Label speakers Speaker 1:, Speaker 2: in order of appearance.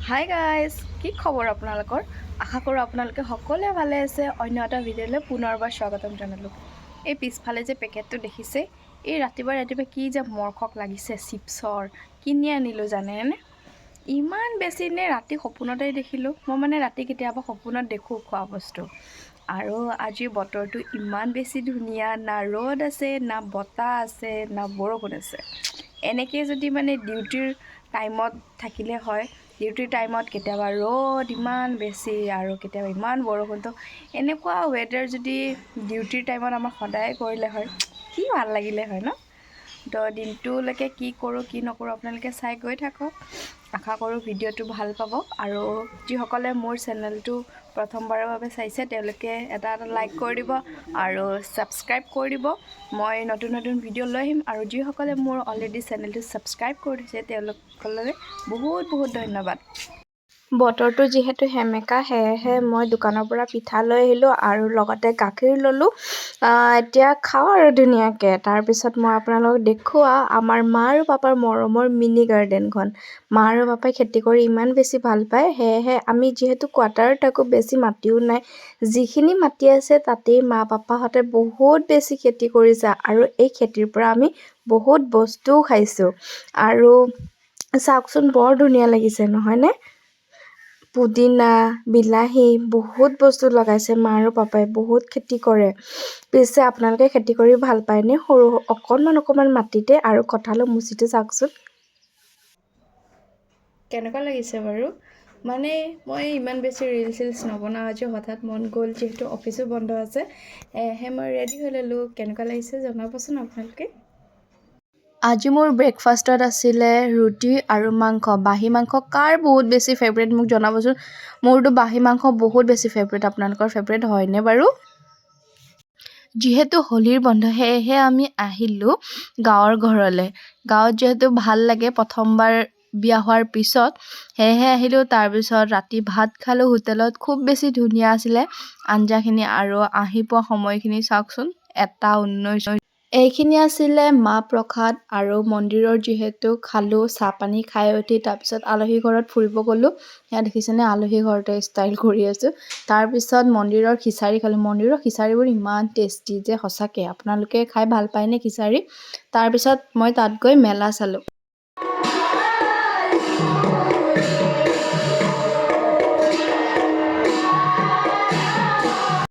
Speaker 1: Hi guys, কি খবৰ আপোনালোকৰ? আশা কৰোঁ আপোনালোকে সকলোৱে ভালে আছে। অন্য এটা ভিডিঅ'লৈ পুনৰবাৰ স্বাগতম জনালোঁ। এই পিছফালে যে পেকেটটো দেখিছে, এই ৰাতিপুৱা ৰাতিপুৱা কি যে মৰশক লাগিছে চিপছৰ, কিনি আনিলোঁ জানেনে? ইমান বেছি নে ৰাতি সপোনতে দেখিলোঁ। মই মানে ৰাতি কেতিয়াবা সপোনত দেখোঁ খোৱা বস্তু। আৰু আজি বতৰটো ইমান বেছি ধুনীয়া, না ৰ'দ আছে, না বতাহ আছে, না বৰষুণ আছে। এনেকৈ যদি মানে ডিউটিৰ টাইমত থাকিলে হয়, ডিউটিৰ টাইমত কেতিয়াবা ৰ'দ ইমান বেছি আৰু কেতিয়াবা ইমান বৰষুণ, তো এনেকুৱা ৱেডাৰ যদি ডিউটিৰ টাইমত আমাৰ সদায় কৰিলে হয়, কি ভাল লাগিলে হয় ন? তো দিনটোলৈকে কি কৰোঁ, কি নকৰোঁ, আপোনালোকে চাই গৈ থাকক। আশা কৰোঁ ভিডিঅ'টো ভাল পাব। আৰু যিসকলে মোৰ চেনেলটো প্ৰথমবাৰৰ বাবে চাইছে, তেওঁলোকে এটা এটা লাইক কৰি দিব আৰু ছাবস্ক্ৰাইব কৰি দিব। মই নতুন নতুন ভিডিঅ' লৈ আহিম। আৰু যিসকলে মোৰ অলৰেডি চেনেলটো ছাবস্ক্ৰাইব কৰি থৈছে, তেওঁলোকলৈ বহুত বহুত ধন্যবাদ। বতৰটো যিহেতু সেমেকা, সেয়েহে মই দোকানৰ পৰা পিঠা লৈ আহিলোঁ আৰু লগতে গাখীৰ ল'লোঁ। এতিয়া খাওঁ আৰু ধুনীয়াকৈ। তাৰপিছত মই আপোনালোকক দেখুৱাওঁ আমাৰ মা আৰু পাপাৰ মৰমৰ মিনি গাৰ্ডেনখন। মা আৰু পাপাই খেতি কৰি ইমান বেছি ভাল পায়। সেয়েহে আমি যিহেতু কোৱাৰ্টাৰত থাকোঁ, বেছি মাটিও নাই, যিখিনি মাটি আছে তাতেই মা পাপাহঁতে বহুত বেছি খেতি কৰিছে আৰু এই খেতিৰ পৰা আমি বহুত বস্তুও খাইছোঁ। আৰু চাওকচোন, বৰ ধুনীয়া লাগিছে নহয়নে? পুদিনা, বিলাহী, বহুত বস্তু লগাইছে। মা আৰু পাপাই বহুত খেতি কৰে। পিছে আপোনালোকে খেতি কৰি ভাল পায়নে, সৰু অকণমান অকণমান মাটিতে? আৰু কঁঠালৰ মুচিটো চাওকচোন, কেনেকুৱা লাগিছে বাৰু? মানে মই ইমান বেছি ৰিল চিলছ নবনাওঁ। আজি হঠাৎ মন গ'ল, যিহেতু অফিচো বন্ধ আছে, সেয়েহে মই ৰেডি হৈ ল'লোঁ। কেনেকুৱা লাগিছে জনাবচোন আপোনালোকে। আজি মোৰ ব্ৰেকফাষ্টত আছিলে ৰুটি আৰু মাংস। বাঁহী মাংস কাৰ বহুত বেছি ফেভৰেট, মোক জনাবচোন। মোৰতো বাঁহী মাংস বহুত বেছি ফেভৰেট। আপোনালোকৰ ফেভৰেট হয়নে বাৰু? যিহেতু হোলীৰ বন্ধ, সেয়েহে আমি আহিলোঁ গাঁৱৰ ঘৰলৈ। গাঁৱত যিহেতু ভাল লাগে, প্ৰথমবাৰ বিয়া হোৱাৰ পিছত, সেয়েহে আহিলোঁ। তাৰপিছত ৰাতি ভাত খালোঁ হোটেলত। খুব বেছি ধুনীয়া আছিলে আঞ্জাখিনি। আৰু আহি পোৱা সময়খিনি চাওকচোন, 1টা 19। এইখিনি আছিলে মাহ প্ৰসাদ আৰু মন্দিৰৰ যিহেতু খালোঁ, চাহ পানী খাই উঠি তাৰপিছত আলহী ঘৰত ফুৰিব গ'লোঁ। সেয়া দেখিছেনে, আলহী ঘৰতে ষ্টাইল কৰি আছোঁ। তাৰপিছত মন্দিৰৰ খিচাৰি খালোঁ। মন্দিৰৰ খিচাৰিবোৰ ইমান টেষ্টি যে সঁচাকৈ। আপোনালোকে খাই ভাল পায়নে খিচাৰি? তাৰপিছত মই তাত গৈ মেলা চালোঁ।